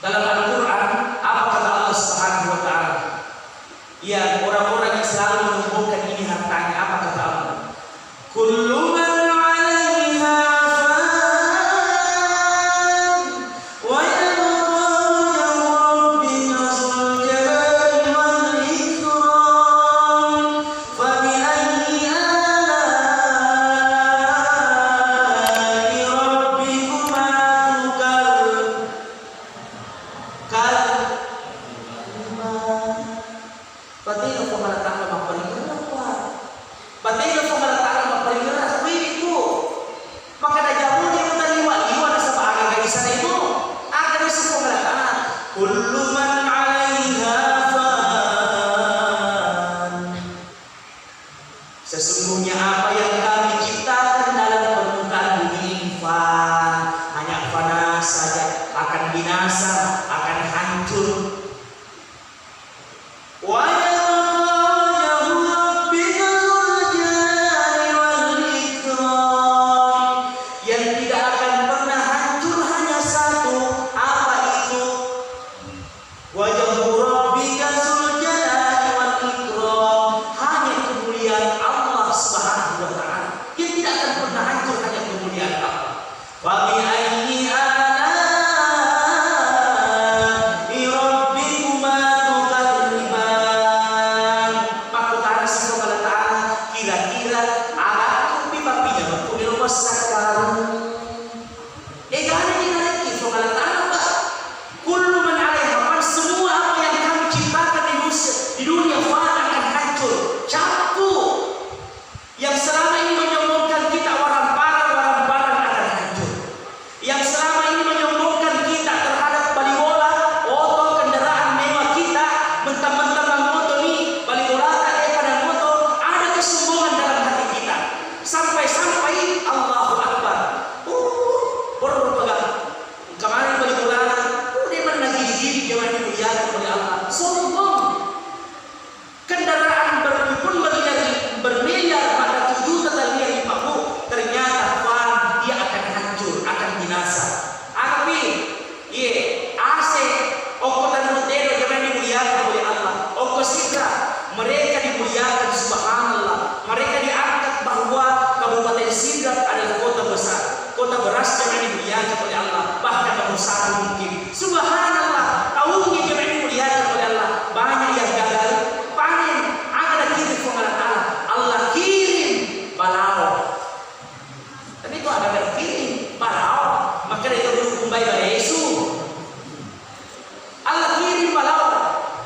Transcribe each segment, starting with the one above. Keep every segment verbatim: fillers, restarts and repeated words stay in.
Dalam Al-Quran, apa kata Allah Subhanahu wa Ta'ala? Ya, orang-orang yang selalu menyombongkan ini hartanya, apa kata Allah? Kullu man 'alaiha fan, wa yabqa wajhu rabbika dzul jalali wal ikram. Fa bi ayyi ala'i rabbikuma tukadzdzibah. Kal-, Patena Puang Allah Ta'ala mapparingerra, Puang. Patena Puang Allah Ta'ala mapparingerra, kuwi, Bu. Makkeda jauh dia mutaliwa-liwa nasaba aga gaisana itu. Aga gaisa Puang Allah Ta'ala. Kullu man 'alaiha fan. Sesungguhnya apa yang Kami ciptakan dalam permukaan bumi ini fan, hanya fana saja, akan binasa, akan hancur. Wa yabqa wajhu rabbika dzul jalali wal ikram. Yang tidak akan pernah hancur hanya satu, apa itu? Wajhu rabbika dzul jalali wal ikram, hanya kemuliaan Allah Subhanahu wa Ta'ala yang tidak akan pernah hancur, hanya kemuliaan Allah. Fa bi ayyi ala'i rabbikuma tukadzdziban. Makkutana si Puang Allah Ta'ala, kira-kira aga kupi papinya makkuni lo massakkarung? Egana ni narekki Puang Allah Ta'ala, Pak. Kullu man 'alaiha fan, semua apa yang Kami ciptakan di dunia, di dunia fan akan hancur, cappu. Yang selama ini menyombongkan kita, waramparang, waramparang akan hancur. Yang selama ini menyombongkan kita terhadap bali bola, oto, kendaraan mewah kita, mentang-mentang moto ni, bali bola tak ada pada moto, ada kesombongan dalam hati kita. Sampai-sampai, Allahu Akbar. Uh, berpegang. Kemarin bali bolana, uh, dia mana gigi-gigi, dia mana dimuliakan oleh Allah. Sombong. Kendaraan ber-, pun berlian, bermiliar, maka tujuh juta talian lima puluh, ternyata fan dia akan hancur, akan binasa. Aga pi, iye, A C, okko Tanru Tero, dia mana dimuliakan oleh Allah. Okko Sidrap, mereka dimuliakan, subhanallah. Mereka diangkat bahwa Kabupaten Sidrap adalah kota besar, kota beras, jamaah yang dimuliakan oleh Allah, bahkan nomor satu mungkin. Subhanallah, tahunna, jamaah yang dimuliakan oleh Allah, banyak yang gagal panen. Aga nakirim Puang Allah Ta'ala? Allah kirim balawo. Tapi itu ada kirim balawo. Maka dari itu kumbai balesu. Allah kirim balawo.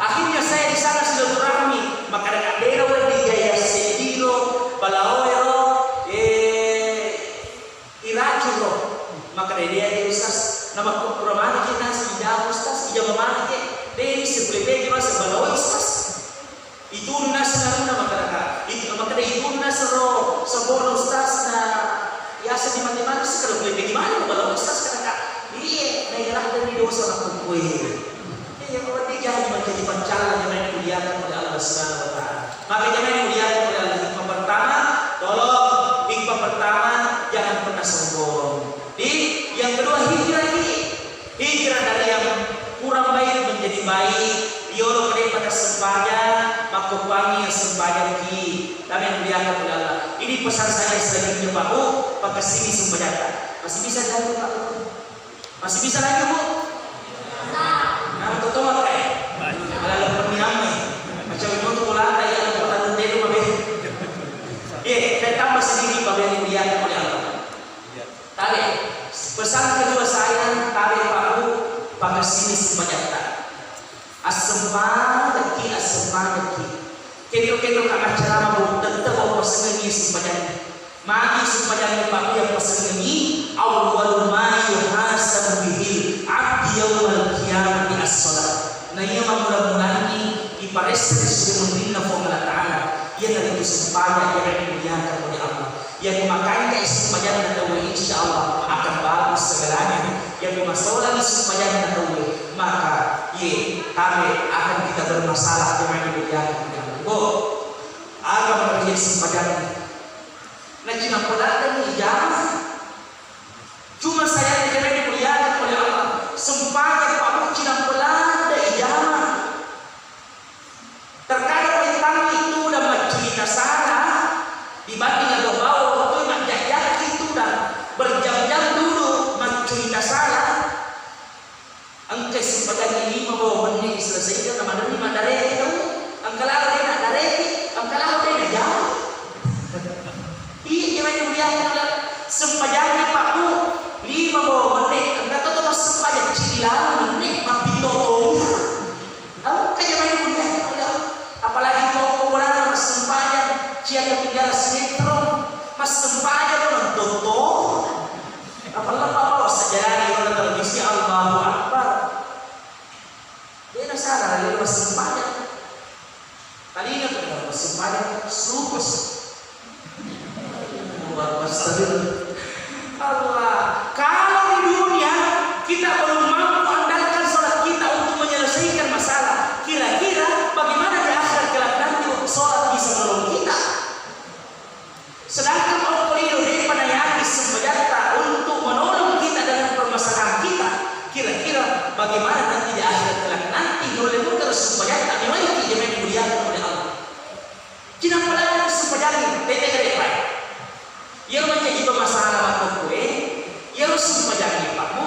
Akhirnya saya di sana silaturahmi. Maka de'na wedding jaya sediro balawo ero, eh, iracun ro. Maka dia, dia, Ustaz, nama ku-, pura mana kita si jam, Ustaz, jam mana ke? Dia ini sepele pege masa balawo, Ustaz. Itunu naseng anunna makkadaka, itu makkada itunu naseng ro sempurna ustazna. Biasa di mati-mati sekali lebih gimana bala ustaz kadaka. Iye, naigala demi dosa makkukue. Iya, wedding jadi menjadi pancalla jamaah yang dimuliakan oleh Allah Subhanahu wa Ta'ala. Maka jamaah yang dimuliakan oleh Allah, hikmah pertama, tolong, hikmah pertama, jangan pernah sombong. Di, yang kedua, hijrah ki. Hijrah dari yang kurang baik menjadi baik. Yolo kede pada sempajang, makkukuangi yang sempajang ki. Tapi yang dimuliakan oleh Allah. Ini pesan saya selanjutnya, Pak Bu, pakessini sempajangta. Masih bisa lagi, Pak Bu? Masih bisa lagi, Bu? Nah, betul, Pak, eh? Malah lepas ni amme. Macam itu tuh, lah, ya, lepas tahun telu, Pak, eh? Eh, saya tambah sedikit, Pak, yang dimuliakan oleh Allah. Tabe, pesan kedua saya, tabe Pak Bu, pakessini sempajangta. Assempajangki, assempajangki. Kendo-kendo ka maccarama Bu, tetep pasengengi sempajangki. Magi sempajangki Pak Bu yang pasengengi, awwalu ma yuhasabu bihil abdi yaumal qiyamati as-shalah. Na iya mammula-mulanni iparessa ri suruh munrinna Puang Allah Ta'ala, iyanaritu sempajang yang dimuliakan oleh Allah. Iya ku makanjai sempajanna tauwe, insya Allah akan bagus segalanya. Iya ku masolangi sempajanna tauwe, maka ye tabe akan kita bermasalah dengan dimuliakan oleh Allah. Bo, aga mengerti sempajanna? Nah, cina podatani ijama. Cuma saya tidak dimuliakan oleh Allah. Sempajang Pak Bu, cina Sempajangngi lima bola menne diselesaikan, na maderri maddareki tau. Engka lao de' naddareki, engka lao de' najama. Iya, iya, main mulia, sempajangngi Pak Bu, lima bola menne, engka to, to massempajang cili lalo menne, mappito to. Engka je main mulia, apalagi toko bolana massempajang, cia ketinggalan sinetron, massempajang nonton to. Apalagi apa, apa, sejarah di mana televisi, Allahu Akbar. De' nasadar, de' massempajang. Talinga tu, de' massempajang, sukus. Allahu Akbar, astagfirullah. Allah, kalau di dunia kita belum mampu andalkan sholat kita untuk menyelesaikan masalah, kira-kira bagaimana di akhirat kelak nanti waktu sholat bisa menolong kita? Sedangkan okko lino de'pa nayakin sempajatta untuk menolong kita dengan permasalahan kita, kira-kira bagaimana nanti di akhirat kelak nanti? Nulle mungkar sempajatta, mewaiki jamaah dimuliakan oleh Allah. Cinampa lagi sempajangngi, tete gede pai. Iyaro mancaji pemasalah makkokkoe, iyaro sempajangngi Pak Bu,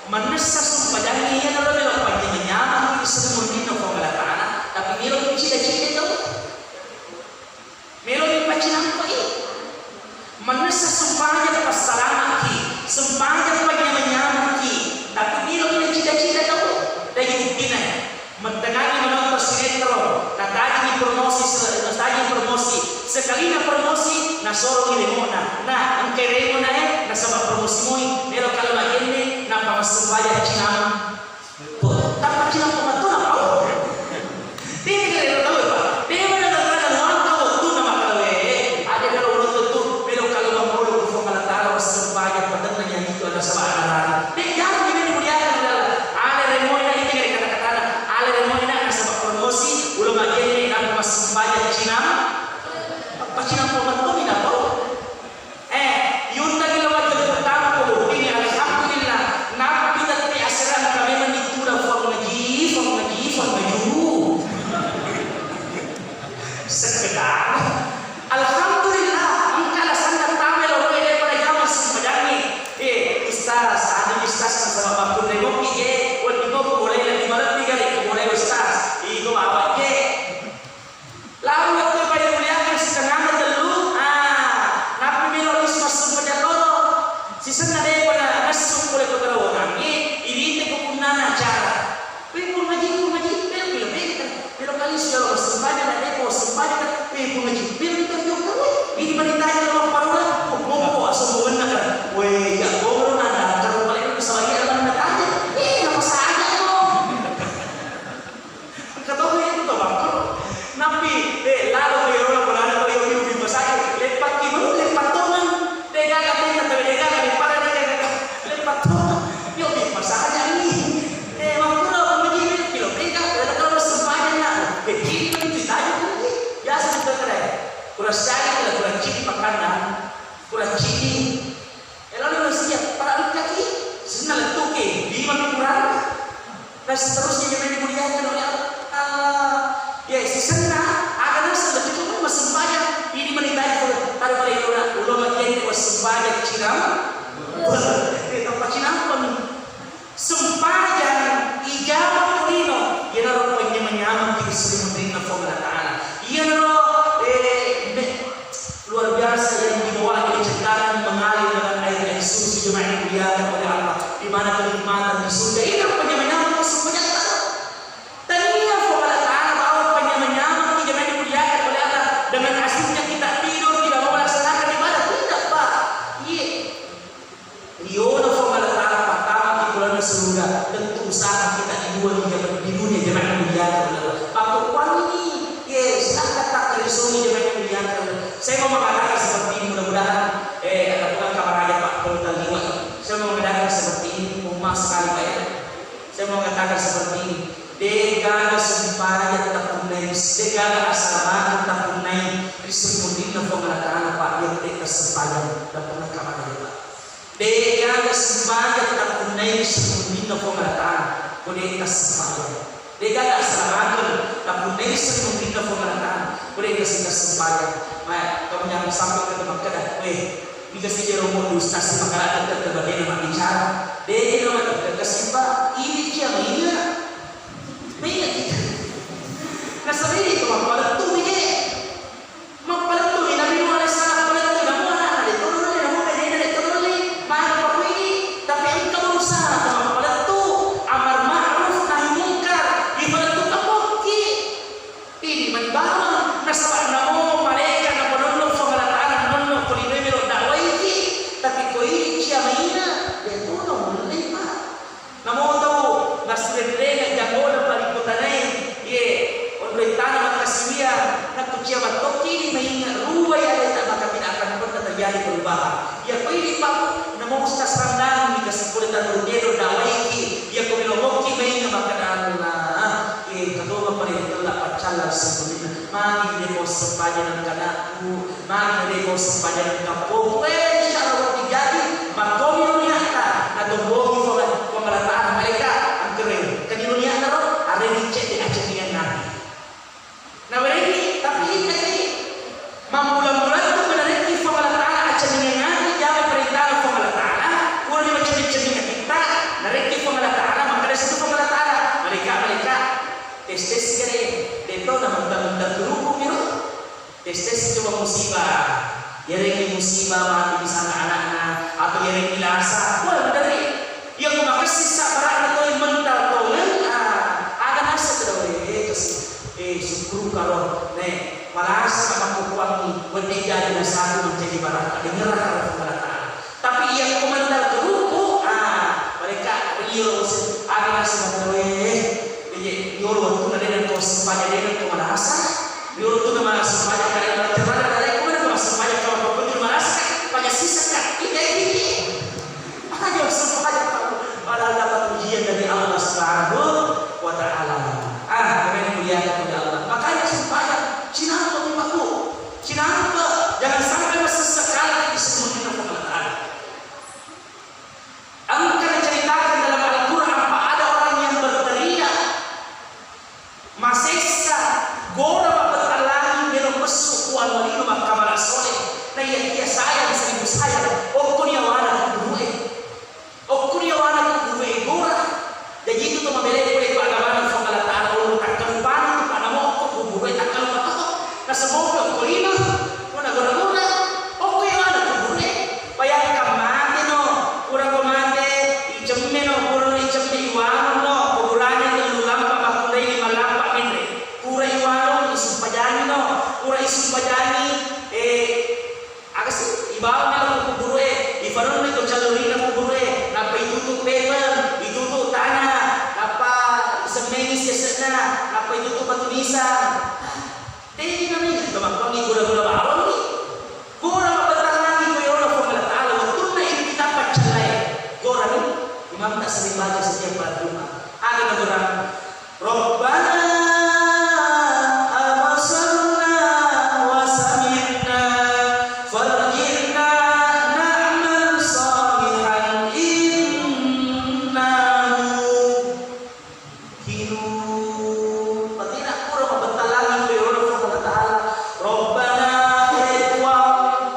mannessa sempajangngi iyanaro melo panjama-nyamang ri sesungguhna Puang Allah Ta'ala, tapi melo cida-cida tau. Melomi pacinampai. Mannessa sempajang passalamaki, sempajang panyameng-nyamengki, tapi melomi nacita-cita tau. Dagi buktina, mattengangi menonton sinetron, natajini promosi, se-, natajini promosi, sekalina promosi, nasoroki remo'na. Nah, engkai remo'na e, nasaba promosi moi, melo kalo majenne, nappa massempajang cinameng. Tappa cinampa matto napau. Tega ero tau, Pak. Tega ero tau, muangka wettunna makkeda, "We, aja melo ulotto tu, melo kalo mammolo ku Puang Allah Ta'ala, wassempajang patenna nyanyi tu ada sabana rari." Tega ero dimuliakan oleh Allah. Ale remoina ini, tega kata-katana. Ale remoina nasaba promosi, ulama jenne, nampa massempajang cinampa. Tappa cinampa matto mi napau. Eh, yuttangi lo majjeppu tama ko botting, alhamdulillah, nappi tette aserang kami menittura Puang Haji, Puang Haji, Puang Haji. Sekedar. Alhamdulillah, engka alasanna tama lo roe daripada jaman sempajangngi. Eh, ustaz, ada ustaz nasaba makkunrai ngopi je, wedding ko boleh lebih malebbi gare ko boleh ustaz. Iko bawa je. Lalu waktu pada muliakan setengah tellu, ah, nappi melo lis massempajang loro. Sisenna de pada messu pole ko tarawangangnge, irite ko punnana acara. Weh, Puang Haji, Puang Haji, melo, melo, melo, melo kali sudah lo massempajang, na de ko sempajang, weh, Puang Haji, melo, melo, melo, melo, ini mani tanya lo parola, oh, oh, oh, asal buana kan. Weh, ya, goro na, na, karo paling bisa lagi ada mana tanya. Eh, apa saja lo? Engka to itu to, Bang. Nappi, eh, lalo ko iyaro bolana to, iyo, iyo, bimma saja. Leppakki menu, leppa tongeng. Degaga tenna, tapi degaga, leppa degaga. Leppa tongeng. Iyo, bimma saja ni. Eh, makkuro, magi, kilo pega, ada kalau sempajang na. Eh, itu, itu, itu, itu. Biasa kita kira. Kurang sekali, kita kurang cili pakanna. Kurang cili. Elona manusia, pada engkaki, senna lettuke, lima kurang. Dan seterusnya yang dimuliakan oleh Allah. Ya, sisenna, aga naseng lettuke pun massempajang. Ini menitai pun, pada pada elona, ulama kiai massempajang cinampa. Eh, tanpa cinampa nih. Sempajang ijabah ko lino, iyanaro panyameng-nyamengki ri saliwenrinna Puang Allah Ta'ala. Iyanaro, eh, me-, luar biasa yang dibawa, diceritakan mengalir dengan air, air susu, jemaah yang dimuliakan oleh Allah, di mana kenikmatan di surga. Ini panyameng-nyameng ko sempajang. Tania Puang Allah Ta'ala bawa panyameng-nyamengki, jemaah yang dimuliakan oleh Allah, dengan asiknya kita tidur, tidak mau melaksanakan ibadah, tidak, Pak. Iya. Riolo Puang Allah Ta'ala pattama ki lalenna suruga, tentu usaha kita di dua, di jam-, di dunia, jemaah yang dimuliakan oleh Allah. Pakkukuanni, ye, silahkan tak terisoni, jemaah yang dimuliakan oleh Allah. Saya mau mengatakan seperti ini, mudah-mudahan, eh, ada bukan kamar aja, Pak, kalau terlibat. Saya mau mengatakan seperti ini, mohon maaf sekali, Pak, ya. Saya mau mengatakan seperti ini. Degaga sempajang tapunnai, degaga asalamakeng tapunnai ri saliwenrinna Puang Allah Ta'ala, Pak, yang degaga sempajang tapunnai kamar aja, Pak. Degaga sempajang tapunnai ri saliwenrinna Puang Allah Ta'ala, ko de' tassempajang. Degaga asalamakeng tapunnai ri saliwenrinna Puang Allah Ta'ala, ko de' tassempajang. Maya, kamu jangan sampai kita makkeda, weh, niga sijero mo ustaz si makkeda tette batena mabbicara. De' na makkeda kasi, Pak, ini cia mainga. perubahan. Iya ko idi Pak, namo Ustaz Ramdan, di kasih kulit dan rupiah, dakwah iki. Iya ko melo mokki main makan Allah. Eh, katoma paling telah pacalan sebenarnya. Magi de ko sempajang kanakku, magi de ko sempajang kampongku. Eh, insya Allah dijadi. Makkomi niatta, na tombongi Puang, Puang Allah Ta'ala mereka, angkere. Kadi niatta ro, are dicek di acenian nabi. Nawerengi, tapi ittaki. Mambulang-bulang tu menarekki Puang Allah Ta'ala acenian nabi, jaga perintah Puang Allah Ta'ala, pura di maceni-ceni kita, narekki Puang Allah Ta'ala, maka dari situ Puang Allah Ta'ala, mereka, mereka, tes-tes kere, deto na mentang-mentang guru, guru. Tes-tes coba musibah. Iyaré'gi musibah mati misalna ana'na, atau iyaré'gi lasa, wah, maderri. Iya ko makessing sabbara'na toi mental tongeng, ah, aga naseng tau, eh, kasi, eh, sukkuruka ro, ne, malasa makkukkuangngi, wedding jadi lasaku mancaji barakka, dengeraka ro Puang Allah Ta'ala. Tapi iya ko mental keruku, ah, mereka rio, aga naseng tau, eh, eh, yolo wettunna de nengka sempajang, de nengka malasa. Riolo tu nama sempajang dari baca pada dari mana nama sempajang kalau kau pergi merasa banyak sisa kan? Tidak ini. Ayo sempajang kamu. Padahal dapat ujian dari Allah Subhanahu wa Ta'ala. Ah, kami muliakan oleh Allah. Makanya sempajang, cinampe di Pak Bu. Cinampe, jangan sampai masih sekali disebut Allah Ta'ala. Engka diceritakan dalam Al-Quran, Pak, ada orang yang berteriak, masessa, gora mabbettalangi, melo messu, kuanolino makkamala sole. Naiyakia sayang, seribu sayang, okkoni awana kuburu'e. Okkoni awana kuburu'e gora. Jaji itu to mabelai pole ko agamana Puang Allah Ta'ala, ullu takkalupani tu, Pak, namo okko kuburu'e takkalupa to. Nasemopi okko lino, ko nagora-gora, okko awana kuburu'e. Bayangkan mateno, purako mate, icemmeno, purano icemme iwanunno, ko burane tellu lampa makkunrai lima lampa menre. Pura iwanung, isumpajanino, pura isumpajangi, eh, aga si, ibawa melo ko kuburu'e, ifanunni ko callorina kuburu'e, nappa itutu paper, itutu tanah, nappa isemmengi siesenna, nappa itutu batu nisan. De'ni namainga to makkuangngi gura-gura bawang ni. Gura mabbettalangi ko yolo Puang Allah Ta'ala wettunna idi kita paccallae. Gora ni, imamta sering baca setiap pada Jumat. Aga na gora? Rabbana absarna wa sami'na farji'na na'mal salihan inna muqinun. Patina pura mabbettalangi ko yolo Puang Allah Ta'ala. Rabbana, he Puang,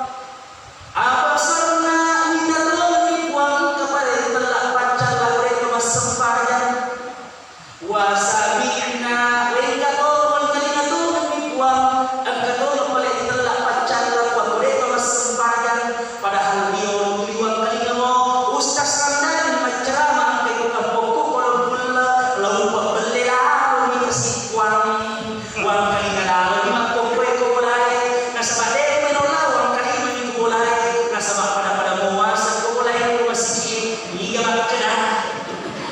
absarna, mita toloni Puang, engka pale ritella paccalla, pole to massempajang. Wa sami'na, wengka to, wengkalinga tongeng mi Puang, engka to pale ritella paccalla, Puang, pole to massempajang. Padahal rio tuli wangkalingamo Ustaz Ramdan macceramah engka ko kampokku Kolompulle, lau pabbelle lalo mi kasi Puang. Wangkalinga lalo mi makkokkoe ko bolae, nasaba de melo lao wangkalinga mi ko bolae, nasaba pada-pada muasa ko bolae ko masigi e, niga makkeda.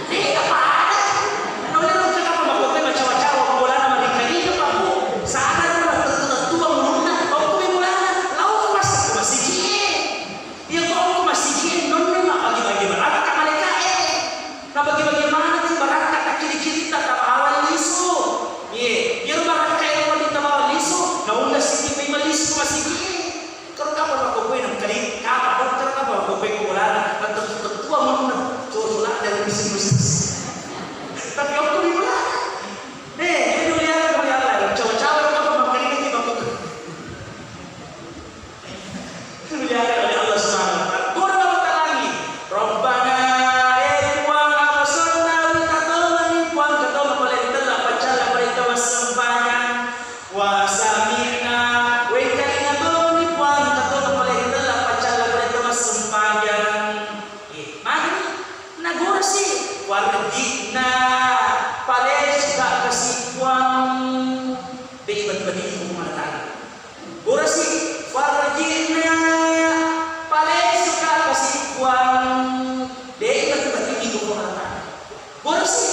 Dé' napada. Naulle rokka kapang makkokkoe macawa-cawa bolana maringkalinga, Pak, Bu. Sadar, tettu-tettuang ulunna, okkomi bolana, laoki massakko masigi'e. Iya ko okko masigi'e, nonno mabbagi-bagi barakka malaika'e. Nabagi-bagi manenni barakka takkiri-kiritta tabawang lisu. Iye, iyaro barakkae wedding tabawang lisu, naunda siti paimeng lisu ko masigi'e. Karo kapang makkokkoe nengkalinga, kapang dong, karo kapang makkokkoe ko bolana, tettu-tettuang ulunna, coco ladde misi-misi. Tapi okko mi bolana. Eh, jadi muliakan oleh Allah, cawa-cawa kapang makkokkoe, makkokkoe. Muliakan oleh Allah Subhanahu wa Ta'ala. Gora mabbettalangi. Rabbana, eh, Puang, absarna, wengka tongeng mi Puang, engka tongeng pale ritella paccalla, pale to massempajang. Wa sami'na, wengkalinga tongeng mi Puang, engka tongeng pale ritella paccalla, pale to massempajang. Eh, magani? Nagorasi, farji'na, palesuka kasi Puang. Dé' ibati-batiki ko Puang Allah Ta'ala. Gorasi, farji'na, palesuka kasi Puang. Dé' ibati-batiki ko Puang Allah Ta'ala. Gorasi,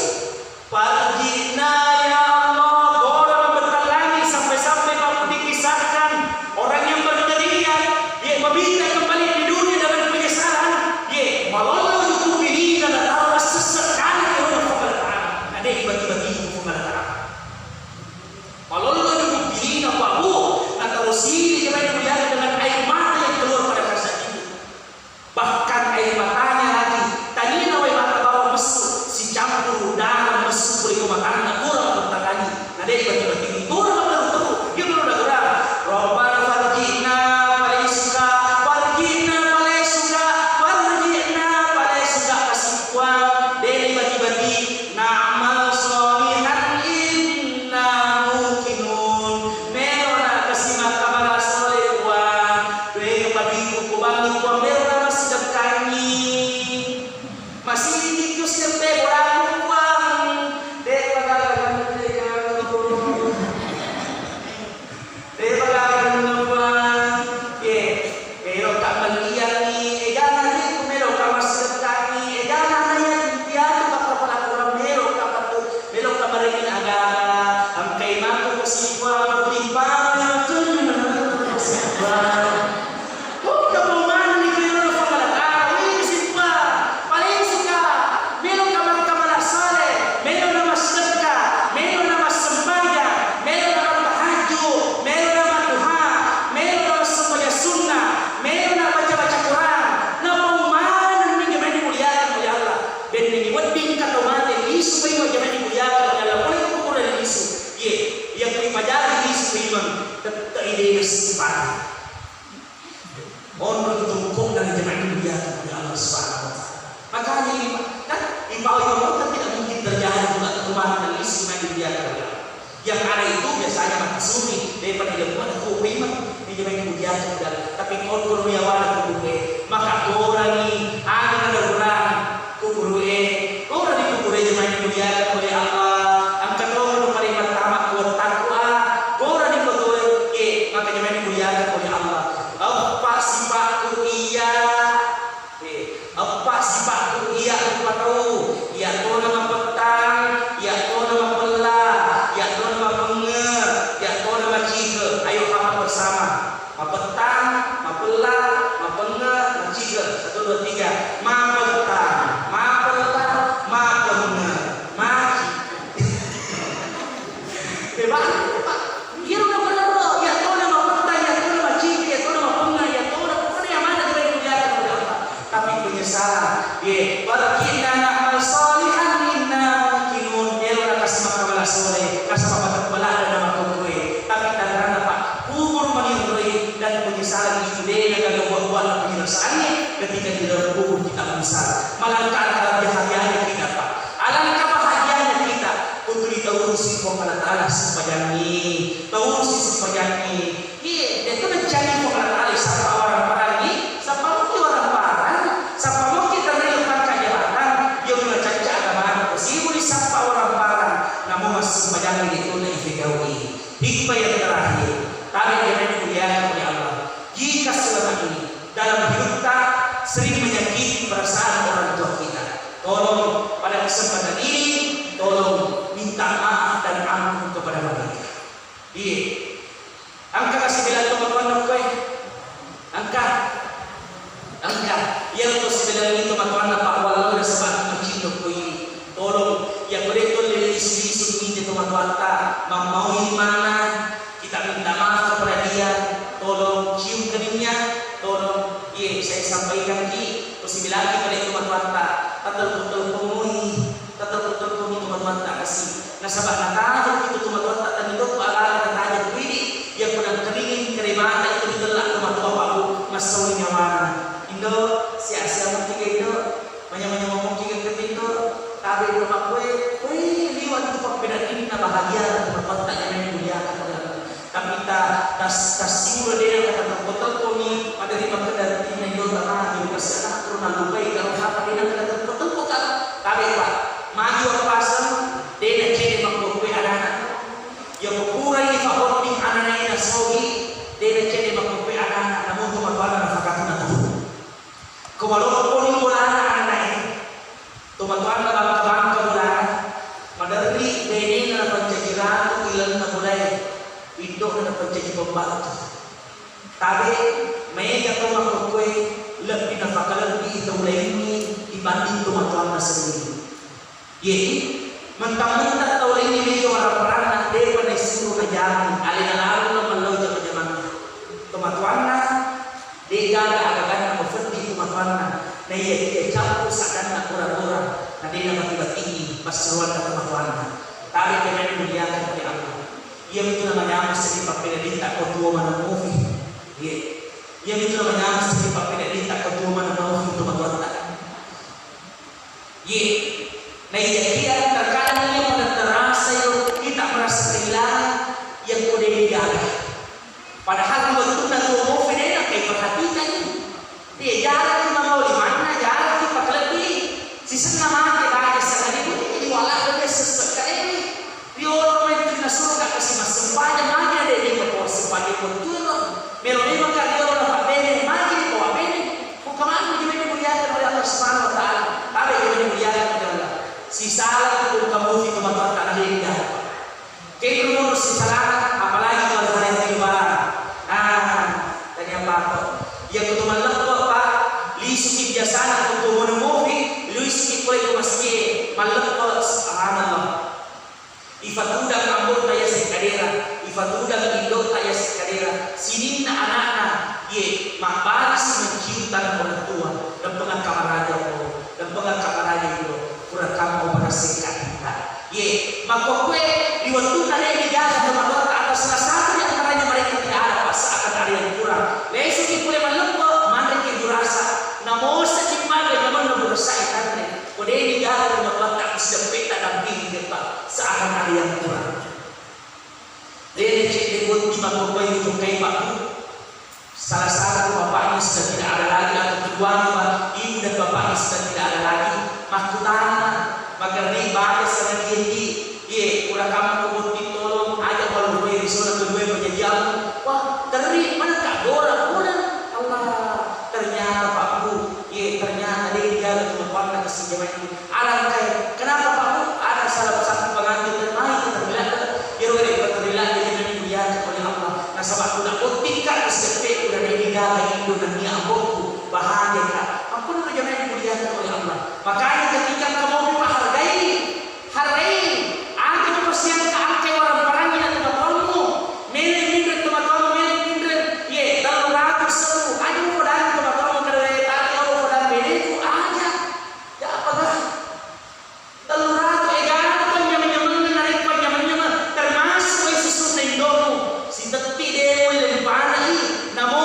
farji'na, ya Allah, gora mabbettalangi sampai-sampai Pak Bu dikisahkan orang yang berteriak, dia meminta ke Iyako ipajari lisu paimeng, tette'i de' nassipati. Onrong tongkonna jamaah dimuliakan oleh Allah Subhanahu wa Ta'ala. Makanya ini, Pak, kan, ibawa-ibawa kan tidak mungkin terjadi juga kemarin dan lisu jamaah dimuliakan oleh Allah. Yang ada itu biasanya mati suri, daripada ilmu ada tuh paimeng, ini jamaah dimuliakan oleh Allah. Tapi kalau perlu ya wala tuh, maka orang ini, ada ada orang, Kuburu'e, korani kuburu'e jamaah dimuliakan oleh Allah. Engka tongeng kalimat tama kuwattaqwa, korani kuburu'e, eh, maka jamaah dimuliakan oleh Allah. Eppa sipa'ku iya, eh, eppa sipa'ku iya rupa tau, iya tona mapettang, iya tona mapella, iya tona mapenge, iya tona macike. Ayo hafal bersama. Mapettang, mapella, mapenge, macike. Satu, dua, tiga. Mapettang, mapella, mapenge, macike. Hebat, Pak. Iya, udah bener, Bro. Iya, tona mapettang, iya, tona macike, iya, tona mapenge, iya, tona pokoknya yang mana kita dimuliakan oleh Allah. Tapi penyesalan, ye, "Farji'na na'mal shalihan inna muqinun." Elo nakasi makkamala sole, nasaba patebbala dan nama kongkoe. Tapi tanrana, Pak, kubur mani onroi dan penyesalan itu de' nagaga buah-buahna penyelesaiannya ketika di dalam kubur kita menyesal. Malangka alangkah bahagianya kita, Pak. Alangkah bahagianya kita untuk ditaurusi Puang Allah Ta'ala sempajangi. Taurusi sempajangi. Iye, de'to nacangi Puang Allah Ta'ala sappa warang-warangngi, sappa mukki warang-warang, sappa mukki terri pangka jabatan, iya mula cacca agamana, ko sibuli sappa warang-warang, namo massumpajangngi de'tona ifegau'i. Hikmah yang terakhir, tabe jamaah dimuliakan oleh Allah. Jika selama ini dalam hidupta sering menyakiti perasaan orang tua kita, tolong pada kesempatan ini, tolong minta maaf dan ampun kepada mereka. Iye. Engka kasibelang tomatoanna koe? Engka. Engka. Iyaro to sibelangngi tomatoanna, Pak, wallo nasaba macindo ko ini. Tolong, iya ko de' tolle lisu-lisu mite tomatoatta, mammaui manna, kita minta maaf kepada dia. Tolong cium keningnya, tolong. Iye, saya sampaikan ki, ko sibelangngi pale tomatoatta, tatelpon-telpon moi. Tatelpon-telponi tomatoatta kasi. Nasaba natajeng itu tomatoatta tani to aga natajeng kuidi, iya ko nangkalingai karemata itu ditella tomatoa, Pak, Bu, massauni nyawana. Indo, sia-sia mukki ga Indo, manya-manya mukki ga Indo, tabe Indo makkue, weh, liwa itu pappedaddinna bahagia tomatoatta yang dimuliakan oleh Allah. Tapi ta-, tas-, tassiura de' nengka tatempo-tempomi, maderri makkeda ri Indo tamani, kasi anakku nallupai karo hapa de' nengka tatempo-tempo ka. Tabe, Pak, magi wappaseng, de' nacede makkukkue anana. Iya ko purai fahodding anana e nasogi, de' nacede makkukkue anana, namun tomatoanna nafakatuna tu. Ko malopponi bolana ananae, tomatoanna bangka-bangka bolana, maderri benena napancaji ratu ilalenna bolae, indo'na napancaji pembantu. Tabe, maega tau makkokkoe lebbi nafakalebbi tau laingnge dibanding tomatoanna sendiri. Iye, mentang-mentang tau laingnge mega warapparanna, de'pa naisuro najama, alena lalo na mallau jama-jamanna. Tomatoanna, de'gaga agaganna mafeddi tomatoanna, naiyakiya cappu sadanna gora-gora, na de'na mati-matingi passuroanna tomatoanna. Tabe, jamaah dimuliakan oleh Allah. Iyamitu namanyameng seddi pappedaddinta ko tuo maneng mufi. Iye. Iyamitu namanyameng seddi pappedaddinta ko tuo maneng mufi tomatoatta. Ye, naiyakiya terkadang iya pada terasa yo, kita merasa kehilangan, yakko de' gaga. Padahal di wettunna tuo mufi de' nakkai perhatikan ni. Ye, jarang ki mangoli manna, jarang ki pakalebbi. Sisenna mate baja sakali pun, jadi wala de' sesse kalewi. Riolo mettu nasuro ka kasi massempajang, magi na de' ni ko sempajang wettuero. Melo memang ka riolo na pabbene, magi ni ko pabbene. Ko kamanu jamaah dimuliakan oleh Allah Subhanahu wa Ta'ala. Tabe jamaah dimuliakan oleh Allah. Sisala ko kamu fi tomatoatta na de' ni. Kekru moro sisala, apalagi kalau hari hari lebaran. Ah, tanya apa to? Iya ko to malleppo, Pak. Lisu ki biasana ko to mono mufi, lisu ki pole ko masjid. Malleppo, subhanallah. Ifatudang ambo'ta yase' kadera, ifatudang indo'ta yase' kadera, sininna ana'na, ye, mabbarasi mencium tangan orang tua, lempengakka maraja ko, lempengakka maraja indo, pura kamma ubarassikka atinna. Ye, makkokkoe, ri wettunna de' nigaga tomatoa Salah satu di antaranya mereka tidak ada, Pak, seakan ada yang kurang. Lesuki pole malleppe, manreki burasa. Namo sedding maga nyamenna burasa e tanre. Ko de' nigaga tomatoatta, ko sideppetta dampingi, Pak, seakan ada yang kurang. Rene cedde' botting makkokkoe ujung kai, Pak, Bu. Salah satu bapaknya sudah tidak ada lagi, atau keduanya, Pak, ibu dan bapaknya sudah tidak ada lagi. Makkutana, makkeda, "Baja sana dia, Ji. Iye, pura kamma ko botting, tolong aja walu koe ri sona kedua pajajiammu." Wah, terri, mana kak gora, gora. Allah, ternyata, Pak, Bu, iye, ternyata de' digaga tomatoanna kasi jamaah. Alangkai, kenapa, Pak, Bu? Ada salah satu pengantin dan mai kita bilang, ya, Roy, kita bilang, jadi Nabi muliakan oleh Allah. Nasaba' ku nabottingka, ku sideppe', ku de' nigaga indo nennia ambo'ku, bahagia ka. Makkuniro jamaah dimuliakan oleh Allah. Makanya ketika kamu menghargai, hargai, aja mupassiangka angkai warang-parangi na tomatoammu, mele minreng tomatoammu, mele minreng, ye, tellu ratu sewu, aja mupodangi tomatoammu, kada tadi, oh, podang meleku, aja. Ya, apa dah? Tellu ratu egana ko nyameng-nyamenna, narekko nyameng-nyameng, termasuk wae susunna indo'mu, sitetti de' mulle mupanai, namo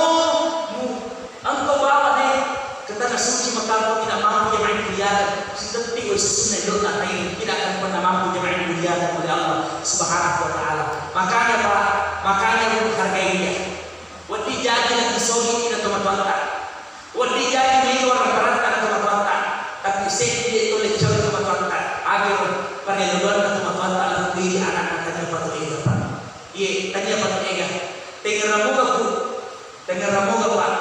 mu-, engkau bawa de', ke tanah suci Mekah, engkau tidak mampu jamaah dimuliakan, sitetti wae susunna indo'ta, tidak akan pernah mampu jamaah dimuliakan oleh Allah Subhanahu wa Ta'ala. Makanya, Pak, makanya hargai dia. Wedding jaji natisogiki na tomatoatta. Wedding jaji mega warang-baranta na tomatoatta. Tapi seddi de' tolle cawe tomatoatta. Agaro parelluanna tomatoatta lebbi anakna tania patu ega, Pak. Iye, tania patu ega. Tengngerang moga, Bu. Tengngerang moga, Pak.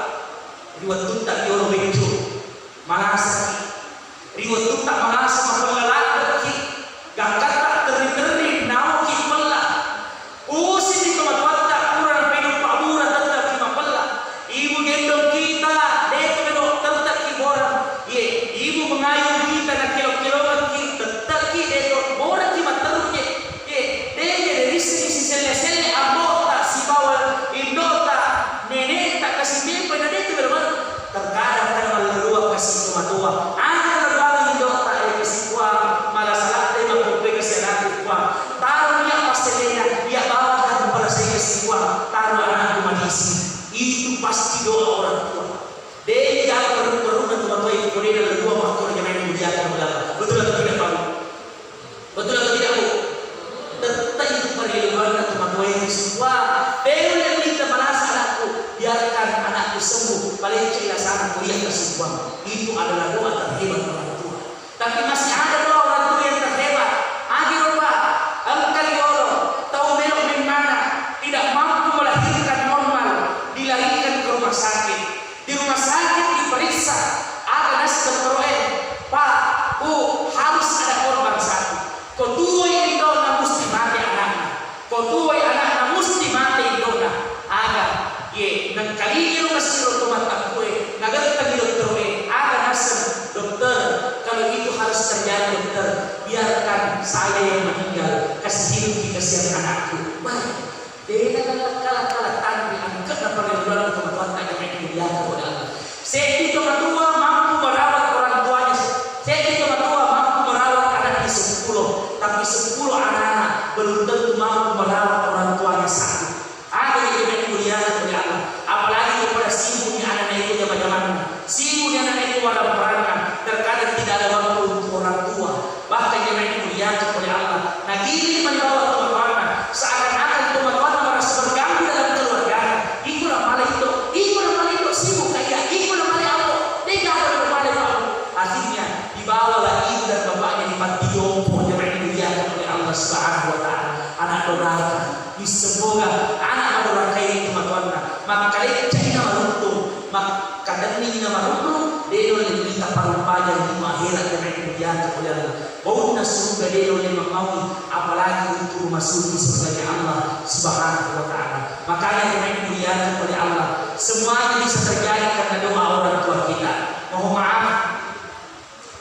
Ri wettutta riolo beccu. Malasaki. Ri wettutta malasa mapella ladde'ki, gangkatta terri-terri naoki pella. Usini tomatoatta pura napainung pabbura tettaki mapella. Ibu gendong kita, de' to melo tettaki borang. Ye, ibu mengayung kita nakkelo-kelongengki, tettaki de' to borangki matterru je. Ye, de' je de' risseng siselle-selle ambo'ta sibawa indo'ta, nene'ta kasi mempe na de' to melo melo. Terkadang kan malleluang kasi tomatoa. Aga laluang indo'ta, eh, kasi Puang, malasa ladde' makkokkoe kasi anakku Puang. Taro iya passelena, iya bawang dan palasai kasi Puang. Taro anakku madising. Itu pasti doa orang tua. De' jaga perlu-perlu tomatoa itu, ko de' nalleluang makkoro jamaah dimuliakan ulama. Betul atau tidak, Pak? Betul atau tidak, Bu? Tette' itu parelluanna tomatoae ri sua. Teulle mita malasa anakku, biarkan anakku sembuh, palecce'i lasana, ko iya kesembuhan. Itu adalah doa terhebat orang tua. Tapi masih ada doa orang tua yang terhebat. Agi rupa, engka riolo, tau melo memmana, tidak mampu melahirkan normal, dilarikan ke rumah sakit. Di rumah sakit diperiksa, aga naseng dokter e, "Pak, Bu, harus ada korban satu. Ko tuoi indona musti mate anakna. Ko tuoi anakna musti mate indona." Aga, ye, nengkalinga ro kasi ro to mattakkue, nagettengi dokter e, aga naseng, "Dokter, kalau itu harus terjadi, Dokter, biarkan saya yang meninggal, kasih hidupki kasihan anakku." Baik. Tena nalakka-lakka tanri angke'na parelluanna tomatoatta jamaah dimuliakan oleh Allah. Seddi tomatoa mampu merawat orang tuanya, seddi tomatoa mampu merawat anaknya sepuluh, tapi sepuluh anak-anak belum tentu mampu merawat orang tuanya satu. Ada yang jamaah dimuliakan oleh Allah. Apalagi kepada sibuknya anak-anak itu jamaah-jamaahnya. Sibuknya anak-anak itu warang-warangan, terkadang tidak ada waktu untuk orang tua. Bahkan jamaah dimuliakan oleh Allah, nagiling mani bawang tomatoanna, seakan-akan tomatoanna merasa berganggu dalam keluargana. Iko na male indo, iko na male indo, sibuk ka iya, iko na male ambo, de' gaga na male ambo. Akhirnya dibawalah ibu dan bapaknya di panti jompo, jamaah dimuliakan oleh Allah Subhanahu wa Ta'ala. Anak doraka, isseng moga anak madorakae tomatoanna, makkalecce'i na maruntung, mak-, Katenni na marunrung, de' nulle mita parumpajang lino ahera, jamaah dimuliakan oleh Allah. Baunna suruga de' nulle mammaui, apalagi untuk memasuki surganya Allah Subhanahu wa Ta'ala. Makanya, jamaah dimuliakan oleh Allah, semuanya bisa terjadi karena doa orang tua kita. Mohon maaf,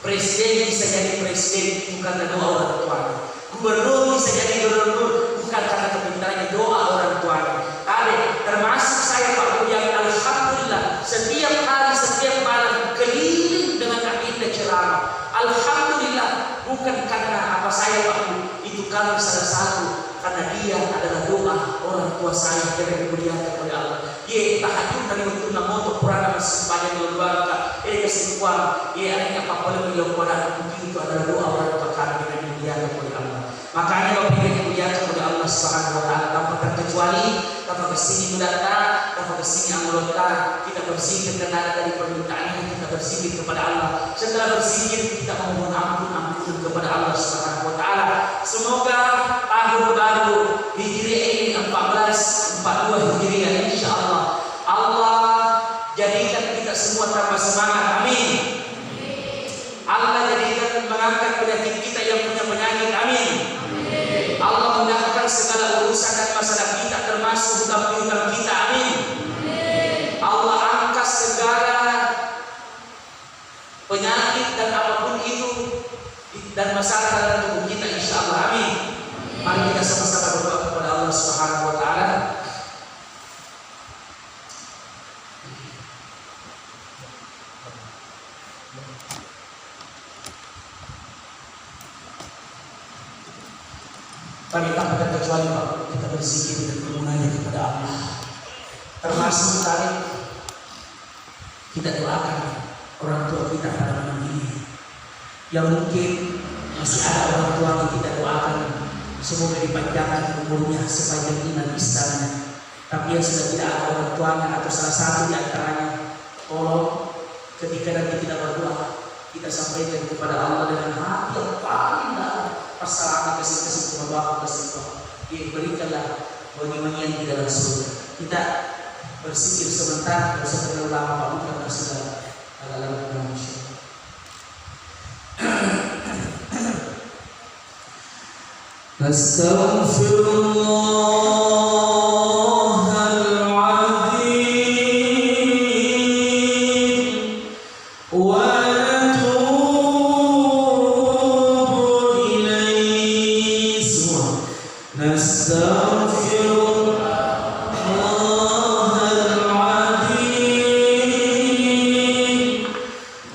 presiden bisa jadi presiden itu karena doa orang tuanya. Gubernur bisa jadi gubernur bukan karena kepintarannya, doa orang tuanya. Tapi termasuk saya, Pak Budi, yang alhamdulillah, setiap hari, setiap malam keliling dengan agenda ceramah. Alhamdulillah, bukan karena apa saya, Pak Bu, itu karena salah satu Karena dia adalah doa orang tua saya yang dimuliakan oleh Allah. Ye tahajud dari waktu namoto Quran masih pada dua-dua rakaat. Eh, kesimpulan, ye artinya apa boleh beliau pada mungkin itu adalah doa orang tua kami yang dimuliakan oleh Allah. Makanya Bapak Ibu yang dimuliakan oleh Allah Subhanahu wa Ta'ala, tanpa terkecuali, tanpa kesini mudatta, tanpa kesini amulota, kita berzikir karena ada tadi permintaan ini, kita berzikir kepada Allah. Setelah berzikir, kita memohon ampun, ampunan kepada Allah Subhanahu wa Ta'ala. Semoga tahun baru Hijriah ini empat belas empat dua Hijriah, insya Allah, Allah jadikan kita semua tambah semangat. Amin. Allah jadikan mengangkat penyakit kita yang punya penyakit. Amin. Allah mudahkan segala urusan dan masalah kita, termasuk hutang piutang kita. Amin. Allah angkat segala penyakit dan apapun itu dan masalah dalam tubuh kita, insya Allah. Amin. Mari kita sama-sama berdoa kepada Allah Subhanahu wa Ta'ala. Tadi tanpa terkecuali, Pak, kita berzikir dan bermunajat kepada Allah. Termasuk tadi kita doakan orang tua kita pada malam ini. Yang mungkin masih ada orang tua yang kita doakan, semoga dipanjangkan umurnya sepanjang iman Islamnya. Tapi yang sudah tidak ada orang tuanya atau salah satu di antaranya, tolong ketika nanti kita berdoa, kita sampaikan kepada Allah dengan hati yang paling dalam, persoalan kasih-kasih sama Bapak kasih Bapak. Dia berikanlah wangi-wangian di dalam surga. Kita berzikir sebentar, nggak usah terlalu lama, Pak, bukan sudah agak lama, insya Allah. أستغفر الله العظيم وأتوب إليه. نستغفر الله العظيم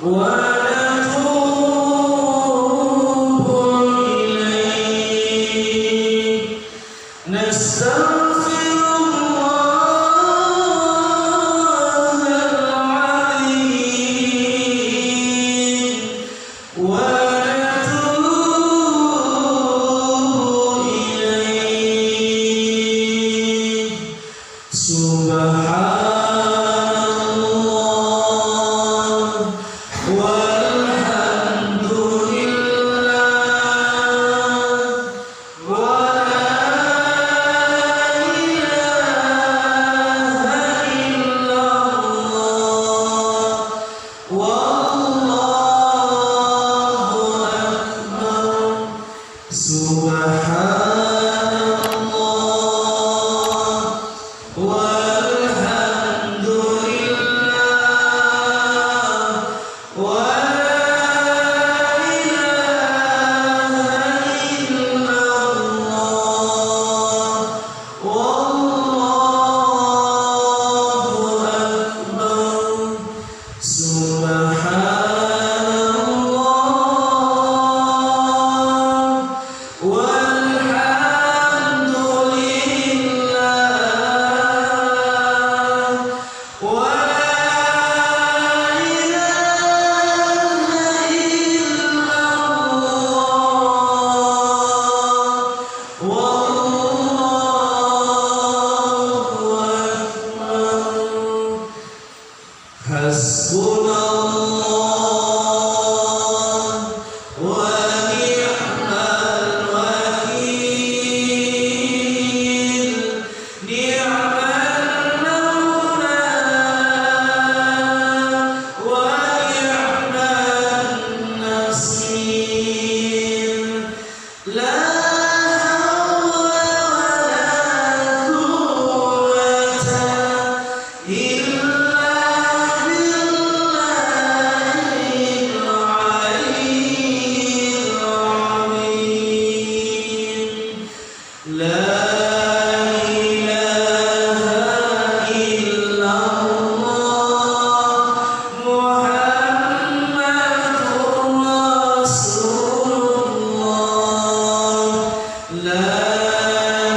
ونتوب إليه. نستغفر الله العظيم ونتوب إليه. سبحان الله والحمد لله ولا إله إلا الله والله أكبر. سبحان الله والحمد لله ولا إله إلا الله والله أكبر. سبحان الله والحمد لله ولا إله إلا الله والله أكبر. حسبنا الله ونعم الوكيل. نعم المولى ونعم النصير. لا حول ولا قوة إلا بالله العلي العظيم. لا إله إلا الله محمد رسول الله. لا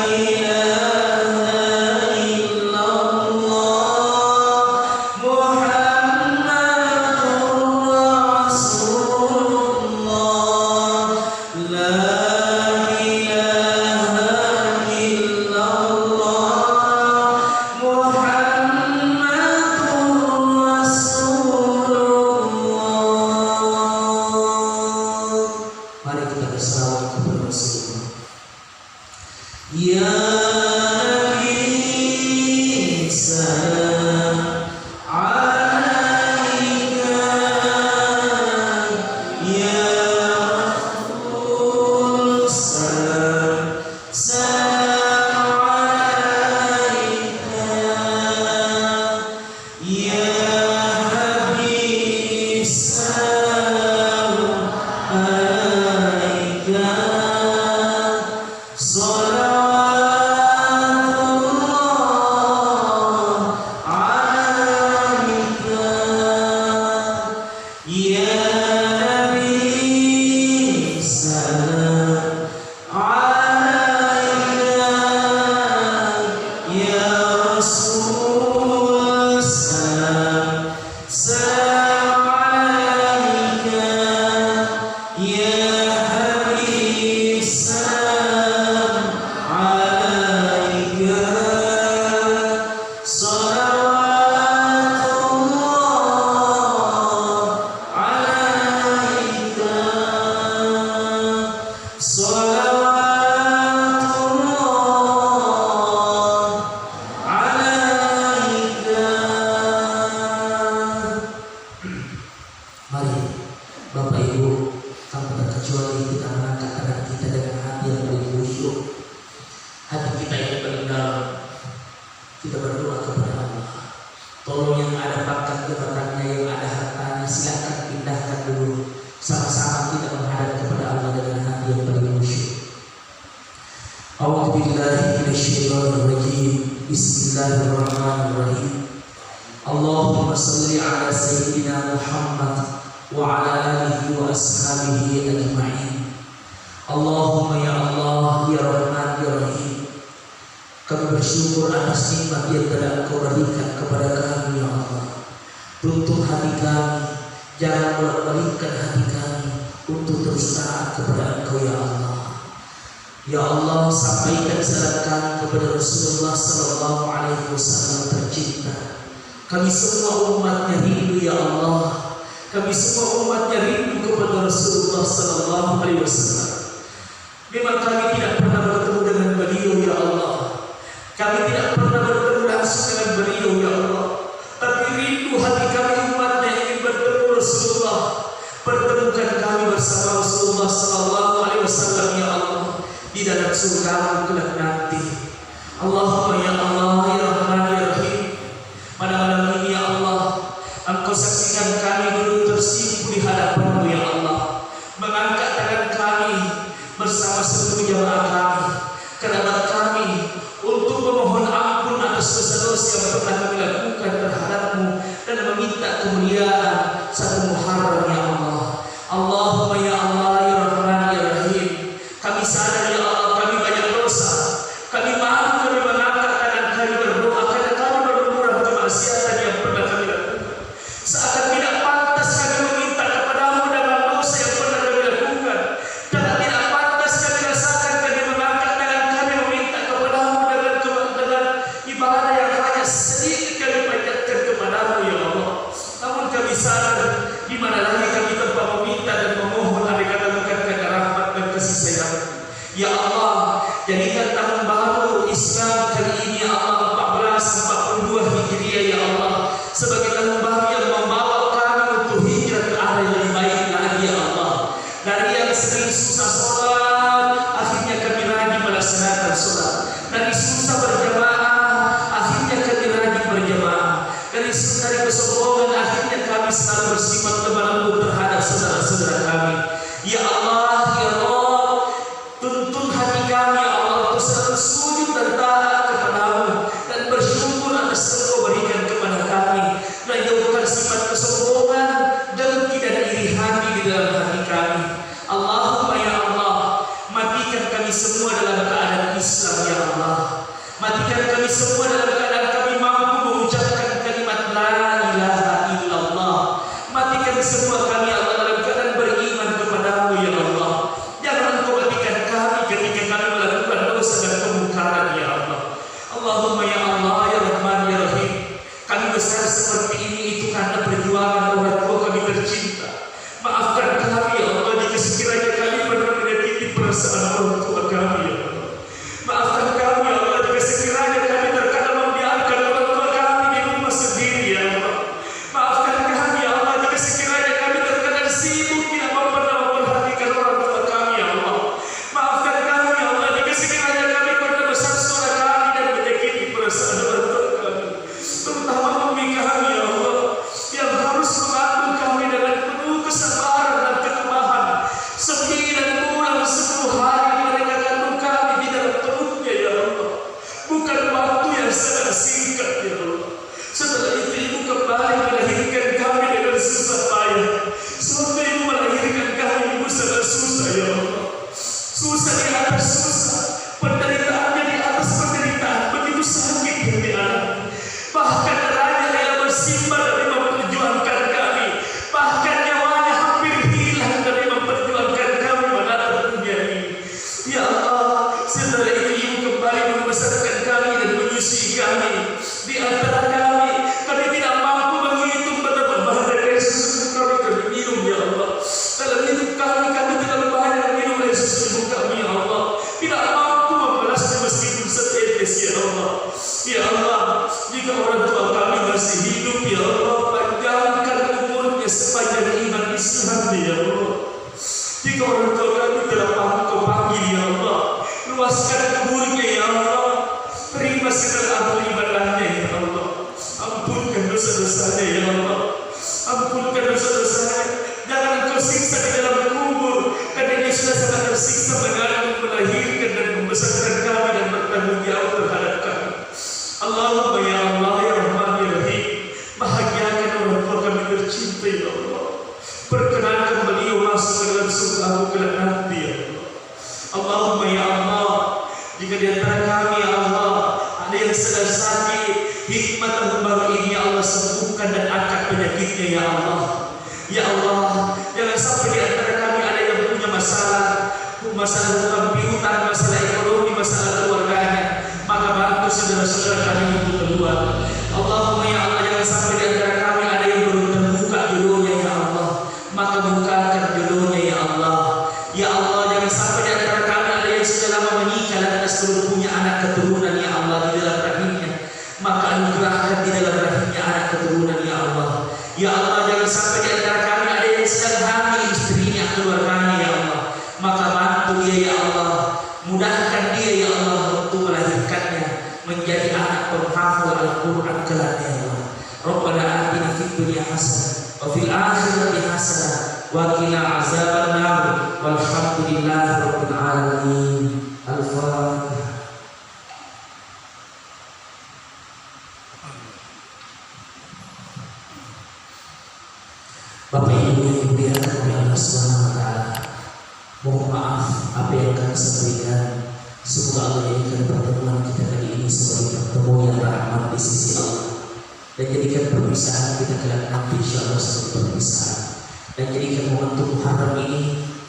يا نبي سلام عليك، يا رسول سلام سلام عليك، يا حبيب سلام عليك، صلوات الله عليك، يا نبي سلام عليك، يا رسول سلام سلام عليك، يا حبيب سلام عليك، صلوات الله عليك، صلوات الله عليك. Mari, Bapak Ibu, tanpa terkecuali kita mengangkat tangan kita dengan hati yang paling khusyuk. Hati kita yang paling dalam. Kita berdoa kepada Allah. Tolong yang ada pangkat jabatannya, yang ada hartanya, silakan pindahkan dulu. Sama-sama kita menghadap kepada Allah dengan hati yang paling khusyuk. أعوذ بالله من الشيطان الرجيم. بسم الله الرحمن الرحيم. اللهم صل على سيدنا محمد وعلى آله وأصحابه أجمعين. اللهم يا الله يا رحمن يا رحيم. Kami bersyukur atas nikmat yang telah Engkau berikan kepada kami, ya Allah. Tuntun hati kami, jangan bolak-balikkan hati kami untuk terus taat kepada Engkau, ya Allah. Ya Allah, sampaikan salam kami kepada Rasulullah sallallahu alaihi wasallam tercinta. Kami semua umatnya rindu, ya Allah. Kami semua umatnya rindu kepada Rasulullah sallallahu alaihi wasallam. Memang kami tidak pernah bertemu dengan beliau, ya Allah. Kami tidak pernah bertemu langsung dengan beliau, ya Allah. Tapi rindu hati kami umatnya ingin bertemu Rasulullah. Pertemukan kami bersama Rasulullah sallallahu alaihi wasallam, ya Allah, di dalam surgamu kelak nanti. Allahumma ya Allah, ya Rahman, ya Rahim. Pada malam ini, ya Allah, Engkau saksikan kami duduk tersipu di hadapan-Mu, ya Allah. Mengangkat tangan kami bersama seluruh jamaah kami, kerabat kami, untuk memohon ampun atas dosa-dosa yang pernah kami lakukan terhadap-Mu dan meminta kemuliaan satu Muharram, ya Allah. Allahumma ya Allah, ya Rahman, ya Rahim. Kami sadar, ya Allah, kami banyak dosa. Kami malu, kami mengangkat tangan kami berdoa karena kami berlumuran kemaksiatan yang pernah kami lakukan. Seakan tidak pantas kami meminta kepada-Mu dengan dosa yang pernah kami lakukan. Karena tidak pantas kami rasakan kami mengangkat tangan kami meminta kepada-Mu dengan kema-, dengan ibadah yang hanya sedikit kami panjatkan kepada-Mu, ya Allah. Namun kami sadar, di mana lagi kami tempat meminta dan memohon andai kata bukan karena rahmat dan kasih sayang. Ya Allah, jadikan tahun baru Islam kali ini, ya Allah, empat belas empat puluh dua Hijriah, ya Allah, sebagai tahun baru yang membawa kami untuk hijrah ke arah yang lebih baik lagi, ya Allah. Dari yang sering susah sholat, akhirnya kami rajin melaksanakan sholat. Dari susah berjamaah, akhirnya kami rajin berjamaah. Dari, dari kesombongan, akhirnya kami selalu bersifat lemah lembut terhadap saudara-saudara kami. Ya Allah, ya Rabb, tuntun hati kami, ya Allah, untuk selalu sujud dan taat kepada-Mu dan bersyukur atas yang Engkau berikan kepada kami, dan jauhkan sifat kesombongan, dengki, dan iri hati di dalam hati kami. Allahumma ya Allah, matikan kami semua dalam keadaan Islam, ya Allah. Matikan kami semua dalam keadaan kami mampu mengucapkan kalimat la ilaha illallah. Matikan semua kami, ya Allah, dalam keadaan beriman kepada-Mu, ya Allah. Jangan Engkau matikan kami ketika kami melakukan dosa dan kemungkaran, ya Allah. Allahumma ya Allah, ya Rahman, ya Rahim. Kami besar seperti ini itu karena perjuangan orang tua kami tercinta. Maafkan kami, ya Allah, jika sekiranya kami pernah menyakiti perasaan orang tua kami, ya Allah. Maafkan Puaskan kuburnya, ya Allah. Terima segala amal ibadahnya, ya Allah. Ampunkan dosa-dosanya, ya Allah. Ampunkan dosa-dosanya. Jangan Engkau siksa di dalam kubur, karena dia sudah sangat tersiksa mengandung, melahirkan, dan membesarkan kami dan bertanggung jawab terhadap kami. Allahumma ya Allah, ya Rahman, ya Rahim, bahagiakan orang tua kami tercinta, ya Allah. Perkenankan beliau masuk ke dalam surga-Mu kelak nanti, ya Allah. Allahumma ya Allah, jika di antara kami, ya Allah, ada yang sedang sakit, hikmat tahun baru ini, ya Allah, sembuhkan dan angkat penyakitnya, ya Allah. Ya Allah, jangan sampai di antara kami ada yang punya masalah, masalah hutang piutang, masalah ekonomi, masalah keluarganya, maka bantu saudara-saudara kami untuk keluar. Allahumma ya Allah, jangan sampai di antara kami ada yang belum terbuka jodohnya, ya Allah, maka bukakan jodohnya, ya Allah. Ya Allah, jangan sampai di antara kami ada yang sudah lama menikah lantas belum punya anak keturunan, ya Allah, di dalam rahimnya, maka anugerahkan di dalam rahimnya anak keturunan, ya Allah. Ya Allah, jangan sampai di antara kami ada yang sedang hamil istrinya, keluarganya, ya Allah, maka bantu dia, ya Allah. Mudahkan dia, ya Allah, untuk melahirkannya menjadi anak penghafal Al-Quran kelak, ya Allah. Rabbana atina fid dunya hasanah wa fil akhirati hasanah wa qina azabannar. Walhamdulillahi rabbil alamin. Al-Fatihah. Bapak Ibu yang dimuliakan oleh Allah Subhanahu wa Ta'ala, mohon maaf apa yang kami sampaikan. Semoga Allah jadikan pertemuan kita kali ini sebagai pertemuan yang rahmat di sisi Allah, dan jadikan perpisahan kita kelak nanti, insya Allah, sebagai perpisahan, dan jadikan momentum Muharram ini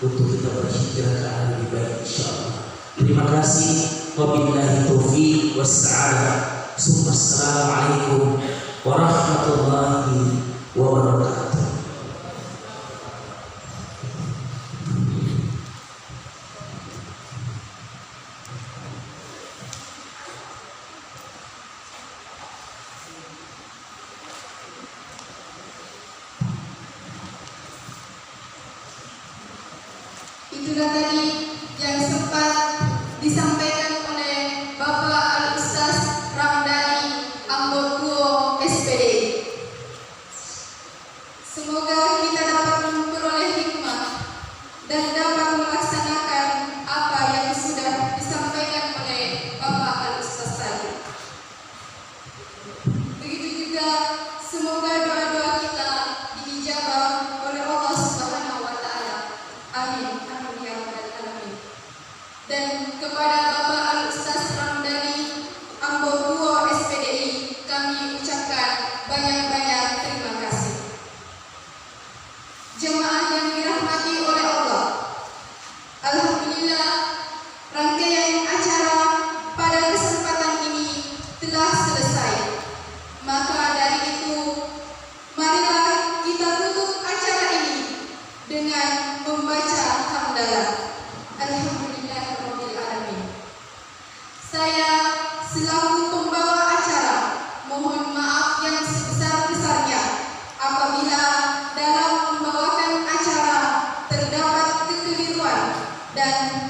untuk kita berhijrah ke arah lebih baik, insya Allah. Terima kasih. Wabillahi taufiq wassa'adah. Summa assalamualaikum warahmatullahi wabarakatuh. Itulah tadi yang sempat disampaikan oleh Bapak Al-Ustaz Ramdhani Ambo Tuo, S P D I. Semoga kita dapat memperoleh hikmah dan dapat melaksanakan apa yang sudah disampaikan oleh Bapak Al-Ustaz tadi. Begitu juga, semoga doa-doa kita diijabah oleh Allah Subhanahu wa Ta'ala. Amin. Amin ya Rabbal Alamin. Dan kepada Bapak Al-Ustaz Ramdhani Ambo Tuo, S P D I, kami ucapkan banyak-banyak terima kasih. Jemaah yang dirahmati oleh Allah, alhamdulillah, rangkaian acara pada kesempatan ini telah selesai. Maka dari itu, marilah kita tutup acara ini dengan membaca hamdalah. Alhamdulillahirabbil alamin. Saya selaku pembawa acara mohon maaf yang sebesar-besarnya apabila dalam membawakan acara terdapat kekeliruan dan